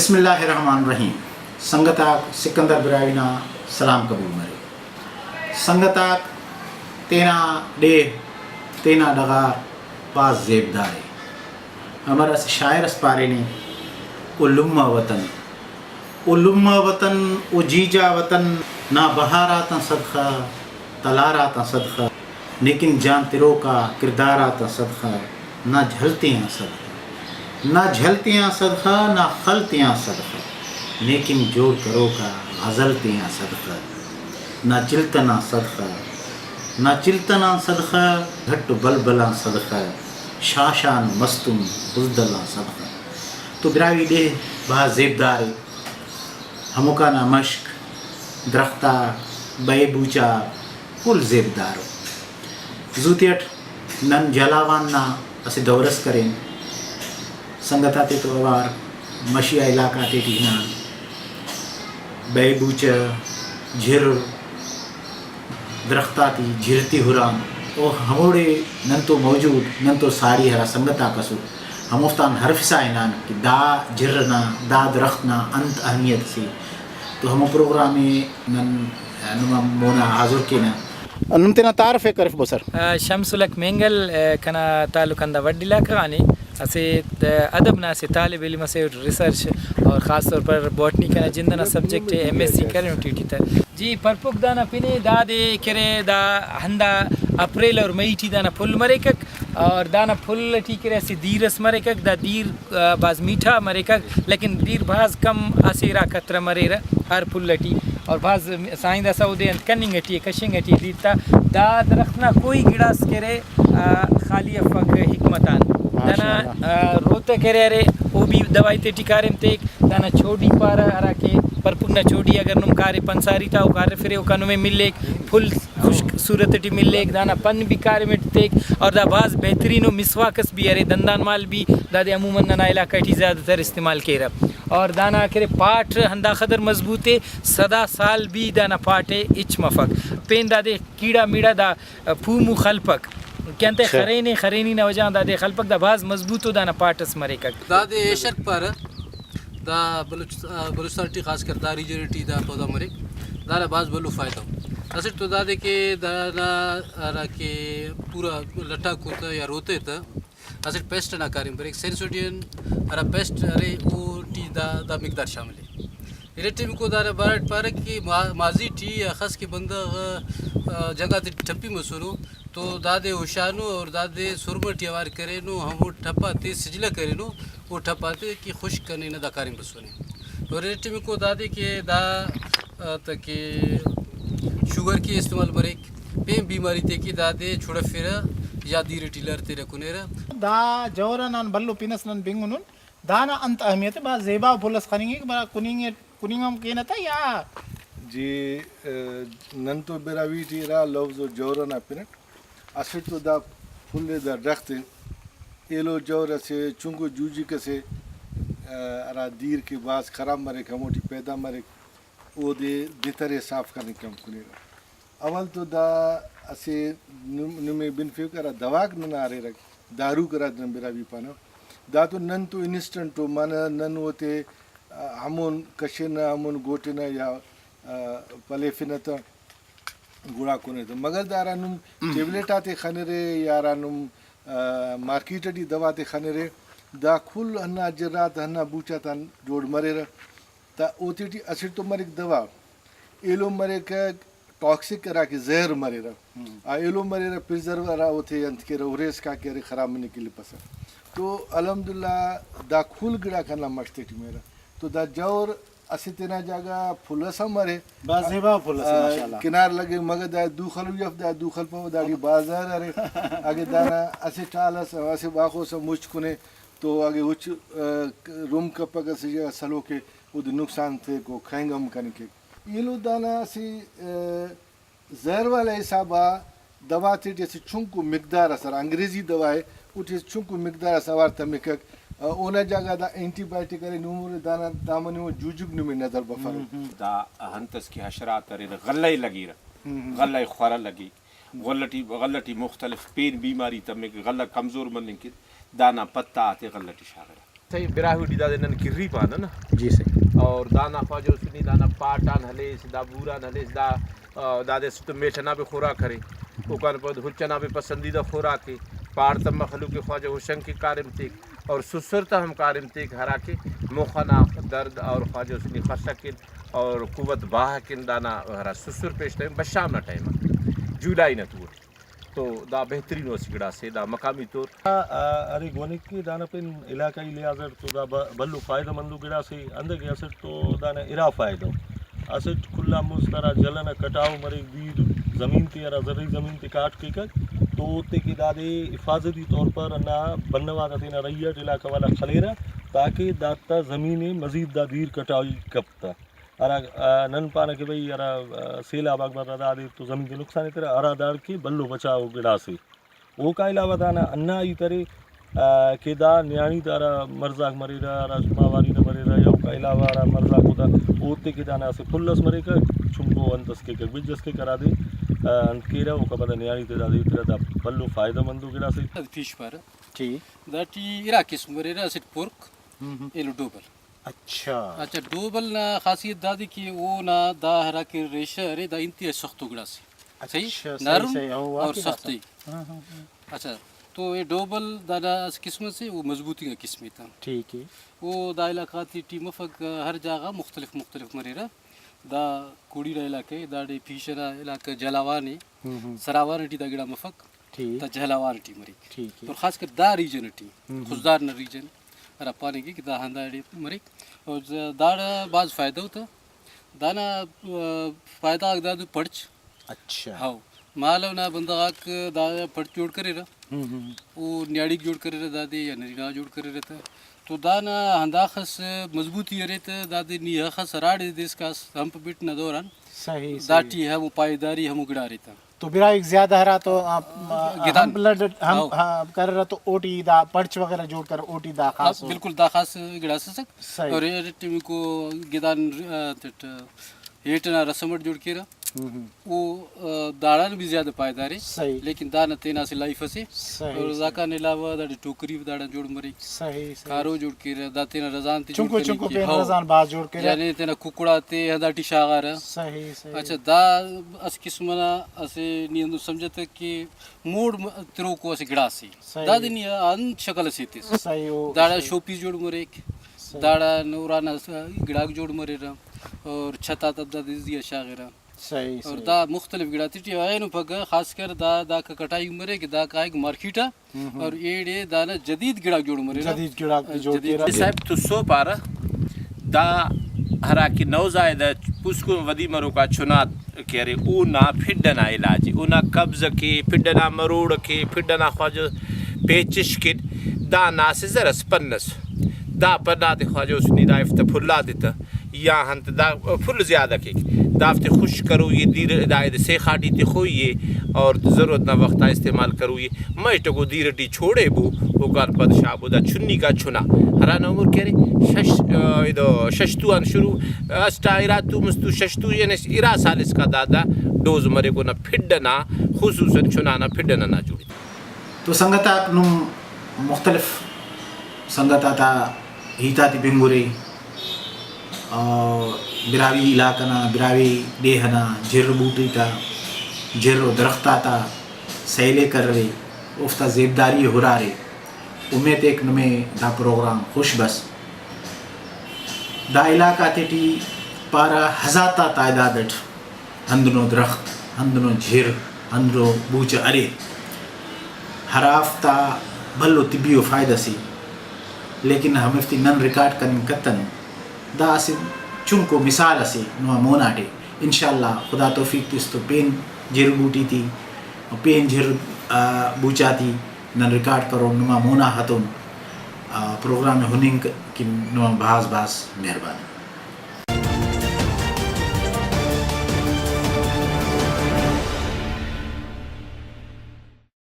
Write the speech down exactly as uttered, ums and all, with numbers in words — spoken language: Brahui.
بسم اللہ الرحمن الرحیم۔ سنگت آک، سکندر براہوئی نا سلام قبول مرے۔ سنگت آک، تینا ڈیہہ، تینا ڈغار بھاز زیبدار ءِ۔ امر اسہ شاعر اس پارینے، او لمہ وطن، او لمہ وطن، او جیجا وطن، نا بہار آتان صدخہ، تلار آتان صدخہ، نیکن جان تروک آ کردار آتان صدخہ، نا جھل تیان صدخہ، نا جھل تیان صدخہ، نا خل تیان صدخہ، نیکن جوڑ کروک آ غزل تیان صدخہ، نا چلتن آن صدخہ، نا چلتن آن صدخہ، گھٹ و بلبل آن صدخہ، شاشان مستونگ بزدل آن صدخہ۔ تو براہوئی ڈیہہ بھاز زیبدار ءِ۔ ہموکان آ مشک، درخت آک، بئے بوچ آک کل زیبدار ءُ۔ زوتیٹ نن جھلاوان نا اسہ دورہ اس کرین۔ سنگت آتے تو اوار مشی آ علاقہ آتے ٹی ہنان، بئے بوچ، جھر، درخت آتے جھر تے ہران، او ہموڑے نن تو موجود، نن تو ساڑی ہرا سنگت آک اسر، ہموفتان ہرفسا ہنان کہ دا جھر نا، دا درخت نا انت اہمیت سے۔ تو ہمو پروگرام ءِ نن نما مونا حاضر کینہ۔ نم تینا تعارف ءِ کرفبو سر۔ آ، شمس الحق مینگل، آ، کنا تعلق ہندا وڈھ علاقہ غان ءِ۔ اسہ، آ، ادب نا اسہ طالب علم اسے، ریسرچ اور خاص طور پر باٹنی کنا جند ئنا سبجیکٹ ءِ، ایم ایس سی کرینٹ ٹی تہ۔ جی، پرپک دانا پن ءِ، دادے کہ ارے، دا ہندا اپریل اور مئی ٹی دانا پھل مریکک، اور دانا پھل ٹی کہ ارے اسہ دیر اس مریکک، دا دیر، آ، بھاز میٹھا مریکک، لیکن دیر بھاز کم اسہ ارا قطرہ مریرہ ہر پھل ٹی، اور بھاز سائیں داسہ اودے انت کننگ ٹی ءِ، کشنگ ٹی ءِ دیر تا۔ دا درخت نا کوئی گڑاس کہ ارے، آ، خالی افک حکمت آن۔ دانا، ماشاءاللہ۔ آ، روتہ کہ ارے ارے، او بھی دوائی تیٹی کاریم تیک۔ دانا چوڈی پارہ، ہراکہ پرپک نا چوڈی اگر نم کارے پنساری تا، او کارفرے، اوکا نمے ملیک، پھل خشک صورت ٹی ملیک، دانا پن بھی کاریم ٹی تیک، اور دا بھاز بہترین و مسواک اس بھی ارے، دندان مال بھی دادے عموماً ننا علاقہ ٹی زیادہ تر استعمال کیرہ۔ اور دانا کہ ارے پاٹ ہنداخہ در مضبوط ءِ، سدا سال بھی دانا پاٹ ءِ ہچ مفک۔ پین دادے کیڑا میڑا دا پھو مو خلپک، کہ انتئے اچھا۔ خرینے، خرینی نا وجہ غان دادے خلپک، دا بھاز مضبوط و دانا پاٹ اس مریکک۔ دادے ایشرک پارہ، دا بلوچ-، آ، بلوچستان ٹی خاص کر دا ریجن ٹی دا پودا مریک، دانا بھاز بھلو فائدہ ءُ۔ اسٹ تو دادے کہ دانا ہراکہ پورا لٹاکو تہ یا روتہ تہ، اسٹ پیسٹ ئنا کاریم بریک، سینسوڈین ہرا پیسٹ ارے، اوٹی دا، دا مقدار شامل ءِ۔ ارٹمیکو دانا بارٹ پارہ کہ ما-، ماضی ٹی اخس کہ بندغ، آ، جنگ آتے ٹی ٹھپی مسنو تو دادے ہشانو اور دادے سرمہ ٹی اوار کرینو، ہمو ٹھپ آتے سجلہ کرینو، او ٹھپ آتے کہ خشک کننگ نا دا کاریم بسنے۔ اور ارٹمیکو دادے کہ دا، آ، تہ کہ شوگر کے استعمال مریک، پین بیماری تے کہ دادے چھڑفرہ یا دیر ٹی لڑتیرہ کنیرہ۔ دا جور آن نن بھلو پن ئس نن بنگنن۔ دانا انت اہمیت ءِ؟ بھاز زیبا پھل اس خننگک، بھلا کننگ، کننگ ہم کینہ تہ یا؟ جی، آ، نن تو براہوئی ٹی ارا لوز و جور ئنا پن اٹ۔ اسٹ تو دا پھل ءِ، دا ڈرخت ءِ، ایلو جور اسہ چنکو جوجک اسے، آ، ہرا دیر کہ بھاز خراب مریک، ہموٹی پیدا مریک، اودے دتر ءِ صاف کننگ کن کنیرہ۔ اول تو دا اسہ نم-، نمے بنفک ہرا دواک ننا ہریرہ، داروک ہرا نن براہوئی پانہ، دا تو نن تو انسٹنٹ ءُ، معنی نن اوتے، آ، ہمون کشنہ، ہمون گوٹنہ یا، آ، پلیفنہ تہ گڑا کنے تہ۔ مگر دا ہرا نم ٹیبلیٹ آتے خنرے یا ہرا نم، آ، مارکیٹ ٹی دوا تے خنرے، دا کل ہندا جرات، ہندا بوچ آتان جوڑ مریرہ۔ تا اوتیٹی اسٹ تو مریک دوا، ایلو مریکہ ٹاکسک ہراکہ زہر مریرہ، آ ایلو مریرہ پرزرو ہرا اوتے انت کیرہ، ہرے اسکا کہ ارے خراب مننگ کلپسہ۔ تو الحمدللہ دا کل گڑاک ہندا مش تیٹی مریرہ۔ تو دا جور اسہ تینا جاگہ پھل ئس ہم ارے۔ بھاز زیبا پھل ئسے، آ، ماشاءاللہ۔ کنار لگے، مگر دا دو خلوئی اف، دا دو خلپبہ، داٹی بھاز زہر ارے۔ اگہ دانا اسہ ٹال ئس، اسہ باخوس ہم مچ کنے تو اگہ اُچ، آ، رم کپک اسہ جاگہ سلوک ءِ، اودے نقصان تیک و کھینگ ہم کننگ کیک۔ ایلو دانا اسہ، آ، زہر والا حساب آ دوا تیٹی اسہ چنکو مقدار اس ہرا انگریزی دوا ءِ، اوٹی اسہ چنکو مقدار اس اوار تمکک۔ آ، اونا جاگہ دا اینٹی بائیوٹک ارے، نمورے دانا دامنی و جوجک نمے نظر بفرہ۔ دا انت اس کہ حشرات اریر، غلہ ءِ لگیرہ، غلہ ءِ خورہ لگیک، غلہ ٹی، غلہ ٹی مختلف پین بیماری تمک، غلہ کمزور مننگ کن دانا پتہ آتے غلہ ٹی شاغرہ۔ صحیح، براہوئی ٹی دادے نن کری پانہ نا۔ جی صحیح۔ اور دانا خواجہ حسنی دانا پاٹ آن ہلیس، دا بور آن ہلیس، دا، آ، دادے اسٹ میل ئنا بھی خوراک ارے۔ اوکان پد ہچ ئنا بھی پسندیدہ خوراک ءِ۔ پاٹ تا مخلوق ءِ خواجہ ہشنگ کہ کاریم تیک اور سسر تا ہم کاریم تیک، ہراکہ مخ ئنا درد اور خواجہ حسنی خس ئکن اور قوت بہا کن دانا ہرا سسر پیش تمپ بشام نا ٹائم آ جولائی نا تور۔ تو دا بہترین اسہ گڑاسے، دا مقامی طور۔ آ، ارے گونک کہ دانا پین علاقائی لحاظ اٹ تو دا ب-، بھلو فائدہ مندو گڑاسے۔ اندا کہ اسٹ تو دانا ارا فائدہ ءُ۔ اسٹ کل آن مست ہرا جل ئنا کٹاؤ مریک، دیر زمین تے، ہرا زرعی زمین تے کاٹ کیکک، تو اوتے کہ دادے حفاظتی طور پر ہندا بندغ آتا تینا رہی اٹ علاقہ والا خلیرہ، تاکہ داتا زمین ءِ مزید دا دیر کٹائی کپ تا۔ ہرا، آ، نن پانہ کہ بھئی ہرا، آ، سیلاب آک برا دادے تو زمین تے نقصان ایترہ، ہرا داڑکہ بھلو بچاؤ گڑاسے۔ اوکا علاوہ دانا ہندا ہیت ارے، آ، کہ دا نیاڑی تا ہرا مرض آک مریرہ، ہرا ماہواری نا مریرہ یا اوکا علاوہ ہرا مرض آک اوتا، اوتے کہ دانا اسہ پھل ئس مریکہ، چنکو انت ئس کیکہ، بج ئس کیکہ، ہرادے، آ، انت کیرہ، اوکا پدا نیاڑی تے دادے ایترہ، دا بھلو فائدہ مندو گڑاسے۔ پیش پارہ۔ ٹھیک۔ داٹی ارا قسم مریرہ، اسٹ پرک، ہم ہم۔ ایلو ڈوبل۔ اچھا۔ اچھا، ڈوبل نا خاصیت دادے کہ اونا دا ہراکہ ریشہ ارے، دا انتہائی سختو گڑاسے۔ اچھا، صحیح؟ صحیح، نرم صحیح، ہاں، اور واقعی سخت داسہ۔ ہی۔ ہاں، ہاں، ہاں۔ اچھا، تو اے ڈوبل دانا اسہ قسم اسے، او مضبوطی نا قسم ءِ تا۔ ٹھیک ہے۔ او دا علاقہ غاتے ٹی مفک، ہر جاگہ مختلف مختلف مریرہ۔ دا کوڑی نا علاقہ ءِ، داڑے پیش ئنا علاقہ جھلاوان ءِ، ہم ہم۔ سراوان ٹی دا گڑا مفک۔ ٹھیک۔ دا جھلاوان ٹی مریک۔ ٹھیک ہے۔ اور خاص کر دا ریجن ٹی، ہم ہم۔ خضدار نا ریجن ہرا پاننگ ءِ کہ دا ہنداڑے مریک۔ اور داڑا بھاز فائدہ اُتا۔ دانا، آ، فائدہ غاک دادو پڑچ۔ اچھا۔ ہاؤ۔ مالو نا بندغ آک دا پڑچ جوڑ کریرہ۔ ہم ہم۔ او نیاڑیک جوڑ کریرہ دادے یا نرینہ غاک جوڑ کریرہ تہ۔ تو دانا ہنداخس مضبوطی ارے تہ دادے نی ہخس ہراڑے دیسکاس ہمپ بٹ نا دوران۔ صحیح، صحیح۔ داٹی ہمو پائیداری ہمو گڑا ارے تہ۔ تو براہوئیک زیادہ ہرا تو، آ، گدان۔ ہمپ لڈ ہم، ہاؤ۔ ہاں، کریرہ تو اوٹی دا پڑچ وغیرہ جوڑ کر اوٹی دا آ، خاص۔ بالکل دا خاص گڑاس اسک۔ صحیح۔ اور ارٹمیکو گدان، آ، تٹ ہیٹ ئنا رسم اٹ جوڑ کیرہ۔ ہم ہم۔ او، آ، داڑان بھی زیادہ پائیدار ءِ۔ صحیح۔ لیکن دانا تینا اسہ لائف اسے۔ صحیح، اور صحیح۔ داکان علاوہ داڑے ٹوکری داڑان جوڑ مریک۔ صحیح، صحیح۔ کارو جوڑ کیرہ، دا تینا رزان تے جوڑ چنکو کننگ چنکو کہ پین ہاؤ۔ رزان بھاز جوڑ کیرہ۔ یعنی تینا ککڑ آتے ہندا ٹی شاغارہ۔ صحیح، صحیح۔ اچھا، دا اسہ قسم ئنا اسہ نی ہندن سمجھتہ کہ موڑ م-، تروکو اسہ گڑاسے۔ صحیح۔ دادے نی انت شکل ئسے ایتس۔ صحیح، او داڑا صحیح۔ شو پیس جوڑ مریک۔ صحیح۔ داڑان ارانا س-، گڑاک جوڑ مریرہ اور چھت آتا دادے زی آ شاغرہ۔ صحیح، اور صحیح۔ دا مختلف گڑاتے ٹی اینو پگہ خاص کر دا، داکا کٹائی مریک، دا کائک مارکیٹ آ۔ ہم ہم۔ اور ایڑے دانا جدید گڑاک جوڑ مریرہ۔ جدید گڑاک بھی جوڑ جدید کیرہ۔ صاحب تسو پارہ دا ہرا کہ نوزائیدہ پوسکن ودی مروکا چنا کہ ارے اونا پھڈ ئنا علاج ءِ، اونا قبض ئکے، پھڈ ئنا مروڑ ئکے، پھڈ ئنا خواجہ پیچش کن، دانا اسہ زر ئس پن ئس۔ دا پن آتے خواجہ حسنی دا ایفتہ پھل آتے تہ یا انت دا پھل زیادہ کیک، دافتے خشک کروئی ءِ، دیر دائے سیخا ٹی تخوئی ءِ اور ضرورت نا وخت آ استعمال کروئی ءِ۔ مہٹکو دیر ٹی چھوڑیبو، اوکان پد شابو دا چنیکا چنا۔ ہرانا عمر کہ ارے شش، آ، ایدو شش تو آن شروع، اسٹ آ ارا تو مستو شش تو یعنی ارا سال اسکا دا، دا ڈوز مریک اونا پھڈ ئنا، خصوصاً چنا نا پھڈ ئنا ناجوڑی۔ تو سنگت آک نم مختلف سنگت آتا ہیت آتے بنگرے، آ، براہوئی علاقہ نا، براہوئی ڈیہہ ئنا جھر بوٹی تا، جھر و درخت آتا سیل ءِ کرے، اوفتا زیبداری ءِ ہرارے۔ امیت ایک نمے دا پروگرام خوش بس۔ دا علاقہ آتے ٹی پارہ ہزار تا تعداد اٹ ہندنو درخت، ہندنو جھر، ہندنو بوچہ ارے، ہرافتا بھلو طبی و فائدہ سے، لیکن ہمیفتے نن ریکارڈ کننگ کتنن۔ دا اسہ چنکو مثال اسے نما مونا ٹی۔ انشاءاللہ خدا توفیق تس تو پین جھر بوٹی تے، پین جھر، آ، بوچاتے نن ریکارڈ کرون نما مونا ہتون۔ آ، پروگرام ءِ ہننگ کن نما بھاز بھاز مہربانی۔